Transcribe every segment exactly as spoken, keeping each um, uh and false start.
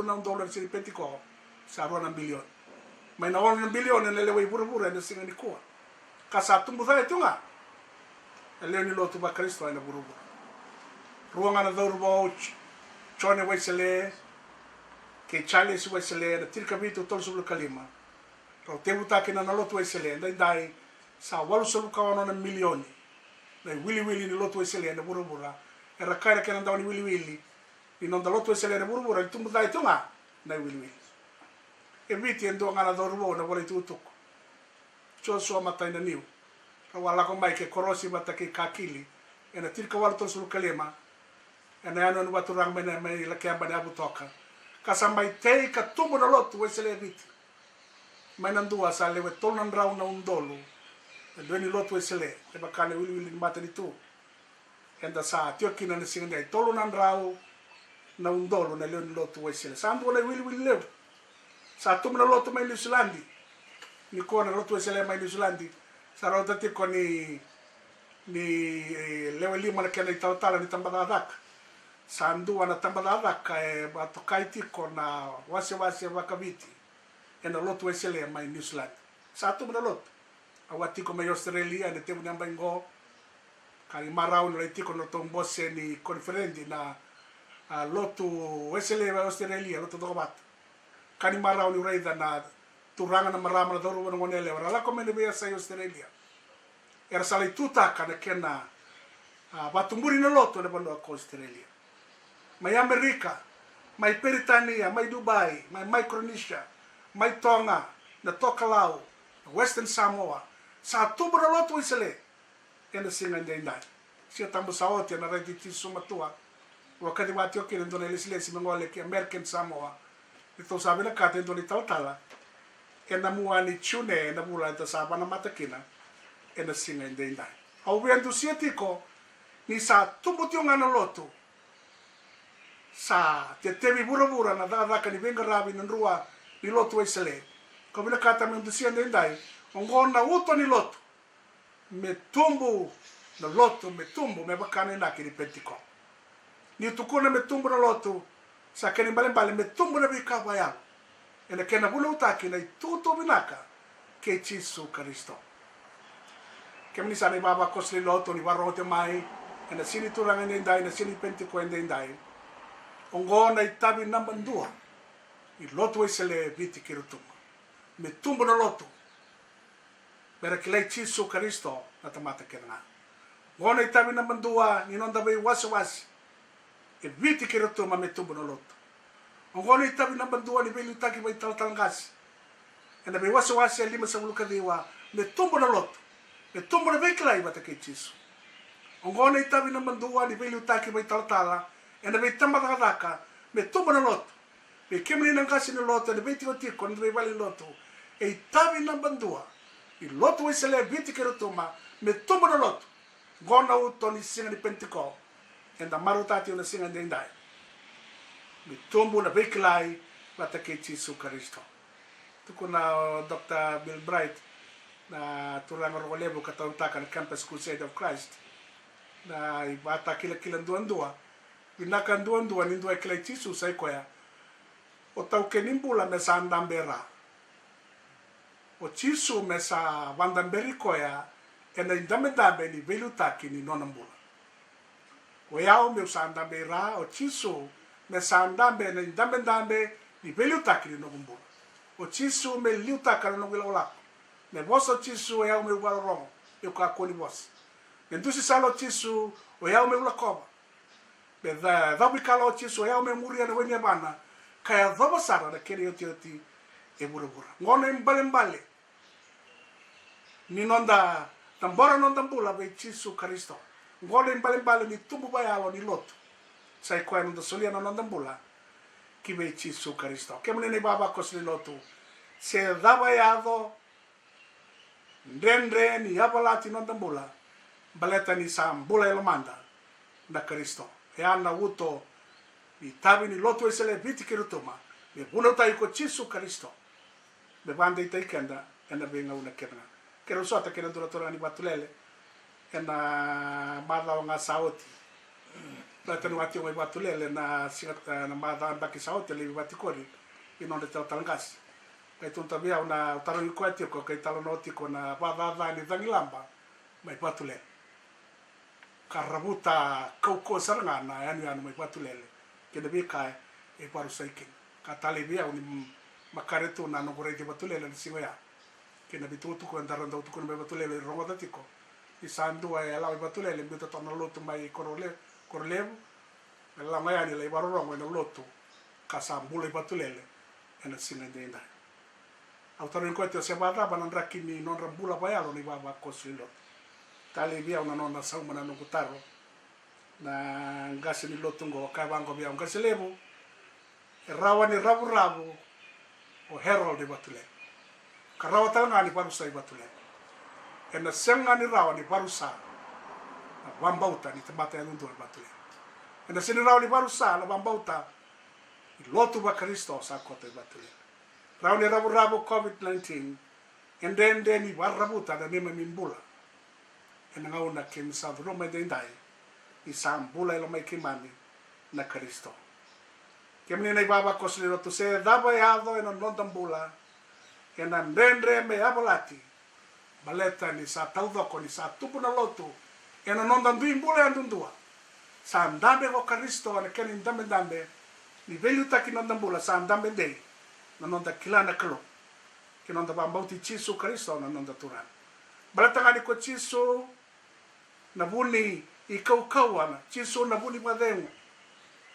na udolu ena siga ni Penitiko, sa rua na bilioni. Mai na ono na bilioni na lewe i vuravura ena siga nikua. Ka sa tubu cake tu ga na lewe ni lotu vaKarisito ena vuravura. Rua ga na cauravou, Jone Wesele kei Charles Wesele, ena tinikavitu tolusagavulu ka lima. Rau tevutaka kina na lotu Wesele, edaidai sa walusagavulu ka ono na milioni na iwiliwili ni lotu Wesele ena vuravura. Era kaya na kena dau ni wiliwili ni noda lotu Wesele ena vuravura, e tubu cake tu ga na iwiliwili. E Viti e dua ga na cauravou ena vola itukutuku, Joshua Matainaniu. Rau a lako mai ke korosi vata kei Kakili ena tinikawalu tolusagavulu ka lima, ena yanuyanu vakaturaga mai na, mai Lakeba, na yavu toka. Ka sa mai tei ka tubu na lotu Wesele e Viti. Mai na dua sa lewe tolu na drau na udolu na lewe ni lotu Wesele, e vaka na iwiliwili ni matanitu. Eda sa tiko kina na siga edai, tolu na drau na udolu na lewe ni lotu Wesele. Sa dua na iwiliwili levu. Sa tubu na lotu mai Niusiladi. Nikua na lotu Wesele mai Niusiladi sa rauta tiko ni, ni, eh, lewe lima na kena italatala ni tabacakacaka. Sa dua na tabacakacaka e vakatokai tiko na wasewase vakaViti ena lotu Wesele mai Niusiladi. Sa tubu na lotu. Au a tiko mai Australia ena tevu ni yabaki qo. Ka ni marau ni lai tiko na nodratou bose ni koniferedi na, a, lotu Wesele e Australia, lotu cokovata. Ka ni marau niu raica na turaga, na marama, na cauravou, na goneyalewa era lako mai na veiyasai Australia. Era sa lai tutaka na kena, a, vakatuburi na lotu ena vanua ko Australia. Mai Amerika, mai Peritania, mai Dubai, mai Micronesia, mai Toga, na Tokelau, na Western Samoa. Sa tubu na lotu Wesele ena siga edaidai. Siga Tabu sa oti ena raici Jisu matua, au a kaciva tiko kina e dua na ilesilesi me gole ki American Samoa. Ni tou sa vinakata e dua na italatala ena mua ni June ena vula eda sa vakanamata kina ena siga edaidai. Au via dusia tiko ni sa tubu tiko ga na lotu. Sa tetevi vuravura na cakacaka ni veiqaravi na drua ni lotu Wesele. Kau vinakata meu dusia edaidai, oqo na uto ni lotu. Me tubu na lotu, me tubu me vaka na inaki ni Penitiko. Niu tukuna me tubu na lotu, sa kena ibalebale me tubu na veika vakayalo ena kena vunautaki na itukutuku vinaka kei Jisu Karisito. Kemuni sa na ivavakoso ni lotu ni vakarorogo tiko mai ena siga ni Turaga edaidai, na siga ni Penitiko edaidai. Oqo na itavi naba dua ni lotu Wesele e Viti kei Rotuma. Me tubu na lotu me ra kilai Jisu Karisito na tamata kece ga. Oqo na itavi naba dua ni noda veiwasewase e Viti kei Rotuma, me tubu na lotu. Oqo na itavi naba dua ni veiliutaki vakaitalatala qase ena veiwasewase e limasagavulu ka ciwa, me tubu na lotu, me tubu na veikilai vata kei Jisu. Oqo na itavi naba dua ni veiliutaki vakaitalatala ena veitabacakacaka, me tubu na lotu. Vei kemuni na qase ni lotu ena veitikotiko, na veivalenilotu, e itavi naba dua ni lotu Wesele e Viti kei Rotuma, me tubu na lotu. Oqo na uto ni siga ni Penitiko eda marautaka tiko na siga edaidai. Me tubu na veikilai vata kei Jisu Karisito. Tukuna o Doctor Bill Bright, na turaga rogo levu ka tauyavutaka na Campus Crusade of Christ, na ivakatakilakila duadua. Vinaka duadua ni dua e kilai Jisu sa i koya: O taukei ni bula me sa dabe e ra. O Jisu me sa vakadaberi koya ena idabedabe ni veiliutaki ni nona bula. O yau meu sa dabe i ra, o Jisu me sa dabe ena idabedabe ni veiliutaki ni noqu bula. O Jisu me liutaka na noqu ilakolako. Me vosa o Jisu, o yau meu vakarorogo, meu kakua ni vosa. Me dusi sala o Jisu, o yau meu lakova. Me ca-, cavuikalawa o Jisu, o yau meu muria na wai ni yavana, ka yacova sara na kena iotioti e vuravura. Oqo na ibalebale ni noda cabora noda bula vei Jisu Karisito. Oqo na ibalebale ni tubu vakayalo ni lotu. Sa i koya noda solia na noda bula ki vei Jisu Karisito. Kemuni na ivavakoso ni lotu, se cava e yaco, dredre ni yavalati noda bula, baleta ni sa bula e lomada na Karisito. E a na uto ni itavi ni lotu Wesele e Viti kei Rotuma, me vunautaki ko Jisu Karisito me vakadeitaki keda ena veigauna kece ga. Keirau sota kei na dua na turaga ni Vatulele ena macawa ga sa oti. Na tani wati mai Vatulele na siga, na macawa baki sa oti, a laivi vatikori i nodra talatala qase. Kai tukuna vei au na, au tarogi koya tiko, kai talanoa tiko na vacaca ni cagilaba mai Vatulele. Ka ravuta kaukauwa sara ga na yanuyanu mai Vatulele kei na veika e varusai kina. Ka talei vei au ni makare tu na noqu raici Vatulele na siga oya. Kei na veitukutuku eda dau tukuna mai Vatulele, rogoca tiko ni sa dua e lawa i Vatulele, biuta toka na lotu mai Korole-, Korolevu, e laga yani lai varorogo ena lotu ka sa bula i Vatulele ena siga edaidai. Au tarogi koya tiko se vakacava na draki ni nodra bula vakayalo na ivavakoso ni lotu. Talei vei au na nona sauma na noqu taro na qase ni lotu oqo, kaya vaqo vei au, qase levu, e rawa ni ravuravu o Harold i Vatulele, ka rawa tale ga ni varusa i Vatulele. Ena sega ni rawa ni varusa na vakabauta ni tamata yadudua i Vatulele. Ena sega ni rawa ni varusa na vakabauta ni lotu vaKarisito sa koto i Vatulele. Rawa ni ravuravu COVID nineteen, e dredre ni varavuta na neimami bula. Ena gauna keimami sa curuma edaidai, ni sa bula e lomai keimami na Karisito. Kemuni na ivavakoso ni lotu, se cava e yaco ena noda bula, ena dredre me yavalati, baleta ni sa taucoko ni sa tubu na lotu ena noda dui bula yadudua. Sa dabe ko Karisito ena kena idabedabe ni veiliutaki noda bula, sa dabe dei na noda kila na Kalou kei na noda vakabauti Jisu Karisito na noda Turaga. Baleta ga ni ko Jisu na vu ni kaukauwa, na Jisu na vu ni vakacegu,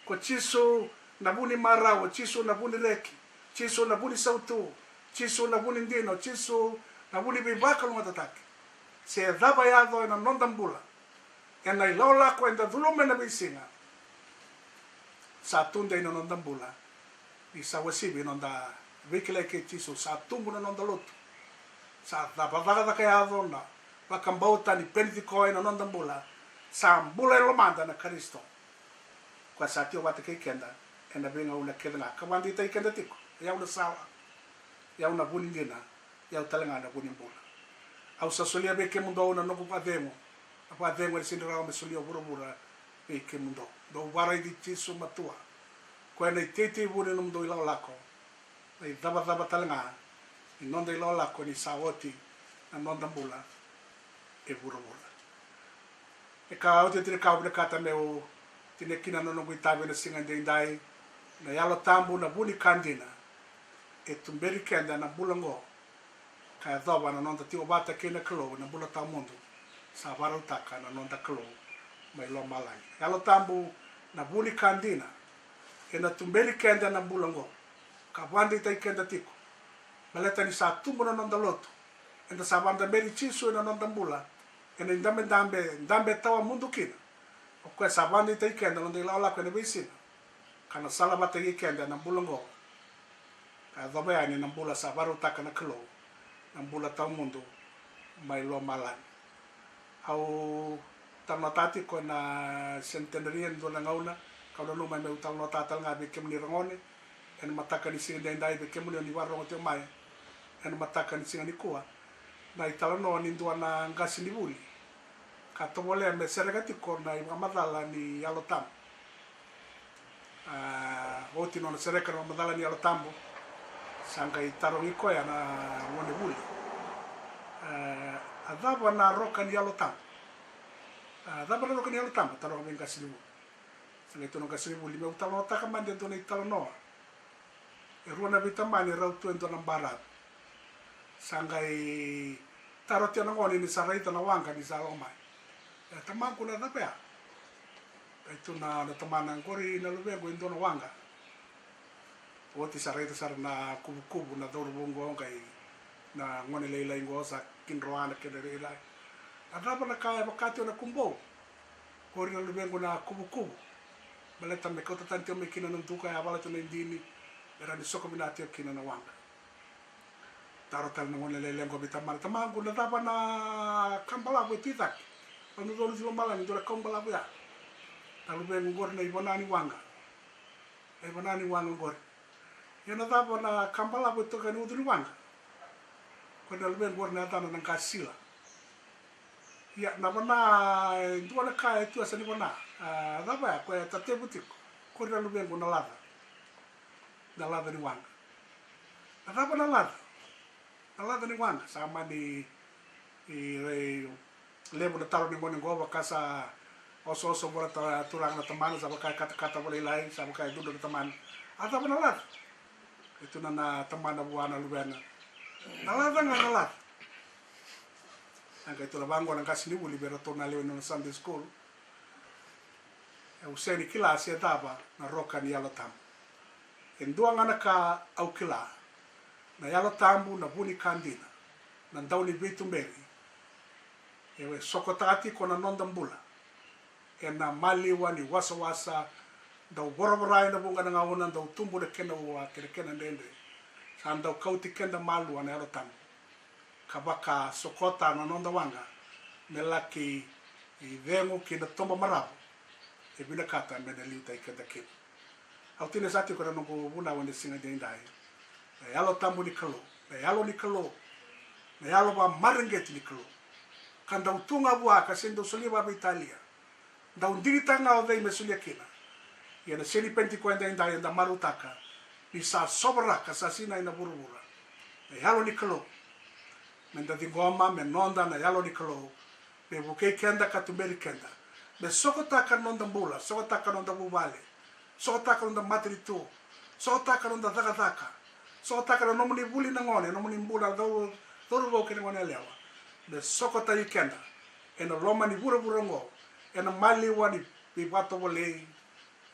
ko Jisu na vu ni marau, o Jisu na vu ni reki, Jisu na vu ni sautu, Jisu na vu ni dina, o Jisu na vu ni veivakalougatataki. Se cava e yaco ena noda bula, ena ilakolako eda culuma ena veisiga, sa tudei na noda bula. Ni sa uasivi na noda veikilai kei Jisu, sa tubu na noda lotu. Sa cava cakacaka yaco na vakabauta ni Penitiko ena noda bula. Sa bula e lomada na Karisito, koya sa tiko vata kei keda ena veigauna kece ga ka vakadeitaki keda tiko. O yau na sala, o yau na vu ni dina, o yau tale ga na vu ni bula. Au sa solia vei kemudou na noqu vakacegu, na vakacegu ena sega ni rawa me solia o vuravura vei kemudou. Dou vakaraici Jisu matua, koya na iteitei vu ni nomudou ilakolako, na icavacava tale ga ni noda ilakolako ni sa oti na noda bula e vuravura. E ka oti e tini ka au vinakata meu tinia kina na noqu itavi ena siga edaidai, na Yalo Tabu na vu ni ka dina. E tuberi keda ena bula oqo ka yacova na noda tiko vata kei na Kalou ena bula tawamudu, sa vakarautaka na noda Kalou mai lomalagi. Yalo Tabu na vu ni ka dina, ena tuberi keda ena bula oqo ka vakadeitaki keda tiko. Baleta ni sa tubu na noda lotu, eda sa vakadaberi Jisu ena noda bula, ena idabedabe, dabe tawamudu kina. O koya sa vakadeitaki keda ena noda ilakolako ena veisiga, ka na sala vata kei keda ena bula oqo, ka yacova yani na bula sa vakarautaka na Kalou, na bula tawamudu mai lomalagi. Au talanoataka tiko na centenary ena dua na gauna, kau nanuma meu talanoataka tale ga vei kemuni ragone ena mataka ni siga edaidai, vei kemuni oni vakarorogo tiko mai ena mataka ni siga nikua, na italanoa ni dua na qasenivuli ka tovolea me sereka tiko na ivakamacala ni Yalo Tabu. A, oti nona sereka na ivakamacala ni Yalo Tabu, sa qai tarogi koya na gonevuli, a, a cava na roka ni Yalo Tabu? A cava na roka ni Yalo Tabu? Taroga vei qasenivuli. Sa qai tukuna na qasenivuli, meu talanoataka mada e dua na italanoa. E rua na veitamani rau tu e dua na baravu. Sa qai taro tiko na gone ni sa raica na waqa ni sa lako mai. E, tamaqu, na cava ya? Qai tukuna na tamana, qori na luvequ e dua na waqa. Oti sa raica sara na kuvukuvu na cauravou qo, qai na gone lailai qo sa kidroa na kena lailai. Na cava na ka e vaka tiko na kubou? Qori na luvequ na kuvukuvu. Baleta me kauta tani tiko mai kina na duka, yavala tiko na idini, me rawa ni soko vinaka tiko kina na waqa. Taro tale na gone lailai qo vei tamana, tamaqu, na cava na ka balavu e tu i cake? Au na cau i lomalagi, dua na kau balavu ya. Na luvequ, qori na ivana ni waqa. Na ivana ni waqa qori. Ia na cava na ka balavu e toka ena ucu ni waqa? Qori na luvequ, qori na yacana na qasila. Ia, na vana, e dua na ka e tu e sa ni vana. A, cava ya, koya e tatevu tiko. Ko ira na luvequ na laca. Na laca ni waqa. Na cava na laca? Na laca ni waqa. Sa mani, i, i, levu na taro ni gone qo, vaka sa osooso vua na ta-, turaga na tamana, sa vaka e katakata vakalailai, sa vaka e cudru na tamana. A cava na laca? E tu na, na tamana vua na luvena. Na laca ga na laca. A qai tu na vaqo na qase ni vuli vei iratou na lewe ni nona Sunday school. Au sega ni kila se cava na roka ni Yalo Tabu. E dua ga na ka au kila. Na Yalo Tabu, na vu ni ka dina. Na dau ni veituberi. E sokotaka tiko na noda bula. Ena maliwa ni wasawasa, dau voravora ena vuqa na gauna, dau tubu na kena ua kei na kena dredre. Sa dau kauti keda malua na Yalo Tabu. Ka vakasokota na noda waqa, me laki cegu ki na toba maravu. E vinakata me na liutaki keda kina. Au tinia sara tiko na noqu vunau ena siga edaidai. Na Yalo Tabu ni Kalou, na Yalo ni Kalou, na Yalo vakamareqeti ni Kalou. Ka dau tu ga vua ka sega ni dau solia vakaveitalia. Dau digitaka ga o cei me solia kina. Ia na siga ni Penitiko edaidai eda marautaka ni sa sovaraka, sa sinai na vuravura na Yalo ni Kalou. Meda ciqoma me noda na Yalo ni Kalou. Me vukei keda ka tuberi keda. Me sokotaka na noda bula, sokotaka na noda vuvale, sokotaka na noda matanitu, sokotaka na noda cakacaka, sokotaka na nomuni vuli na gone, nomuni bula cau-, cauravou kei na gone yalewa. Me sokotaki keda ena loma ni vuravura oqo, ena maliwa ni veivakatovolei,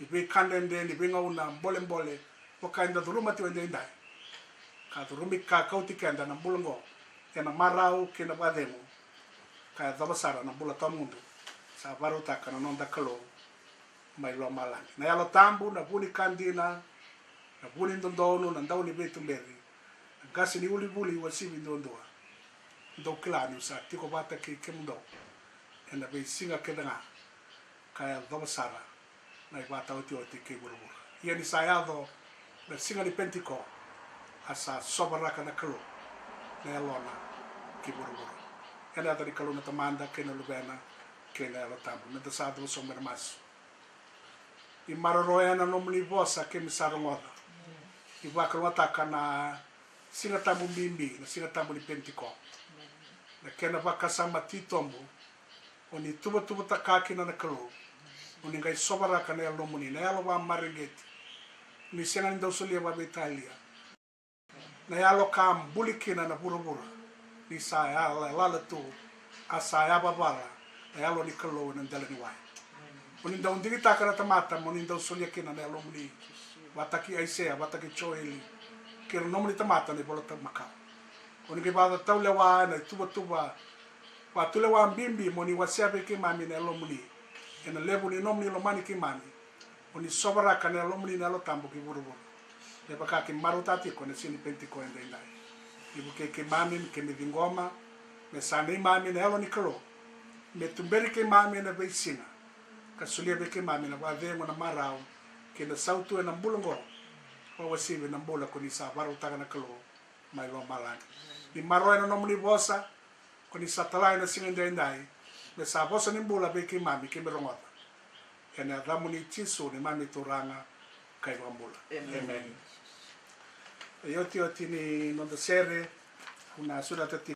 ni veika dredre, ni veigauna bolebole, vaka eda curuma tiko edaidai. Ka curumi ka kauti keda na bula oqo ena marau kei na vakacegu. Ka yacova sara na bula tawamudu sa vakarautaka na noda Kalou mai lomalagi. Na Yalo Tabu, na vu ni ka dina, na vu ni dodonu, na dau ni veituberi, na qase ni ulivuli uasivi duadua. Dou kila niu sa tiko vata kei kemudou ena veisiga kece ga. Ka yacova sara na ivakataotioti kei vuravura. Ia ni sa yaco na siga ni Penitiko, a sa sovaraka na Kalou na Yalona ki vuravura. Ena yaca ni Kalou na Tamada kei na Luvena kei na Yalo Tabu. Meda sa cuva sobu ena masu. Ni maroroya na nomuni vosa keimami sa rogoca. Ni vakalougatataka na Siga Tabu bibi, na Siga Tabu ni Penitiko. Na kena vakasama titobu, o ni tuvatuvata kina na Kalou. O ni qai sovaraka na Yalomuni, na Yalo vakamareqeti. Ni sega ni dau solia vakaveitalia. Na Yalo ka buli kina na vuravura. Ni sa yala, yalala tu, a sa yavavala na Yalo ni Kalou ena dela ni wai. O ni dau digitaka na tamata mo ni dau solia kina na Yalomuni. Vataki Aisea, vataki Joeli, kei na nomuni tamata na iVola Makawa. O ni qai vakataulewa ena ituvatuva, vakatulewa bibi mo ni wasea vei keimami na Yalomuni. Ena levu ni nomuni lomani keimami. O ni sovaraka na Yalomuni na Yalo Tabu ki vuravura. Me vaka keimami marautaka tiko ena Siga ni Penitiko edaidai. Ni vukei keimami, me keimami ciqoma me sa neimami na Yalo ni Kalou. Me tuberi keimami ena veisiga. Ka solia vei keimami na vakacegu, na marau kei na sautu ena bula oqo. Vakauasivi na bula ko ni sa vakarautaka na Kalou mai lomalagi. Ni maroroya na nomuni vosa ko ni sa tala ena siga edaidai, me sa vosa ni bula vei keimami, keimami rogoca. Ena yacamuni Jisu, neimami Turaga ka iVakabula. Emeni. Emeni. E iotioti ni noda sere, au na sureta tiko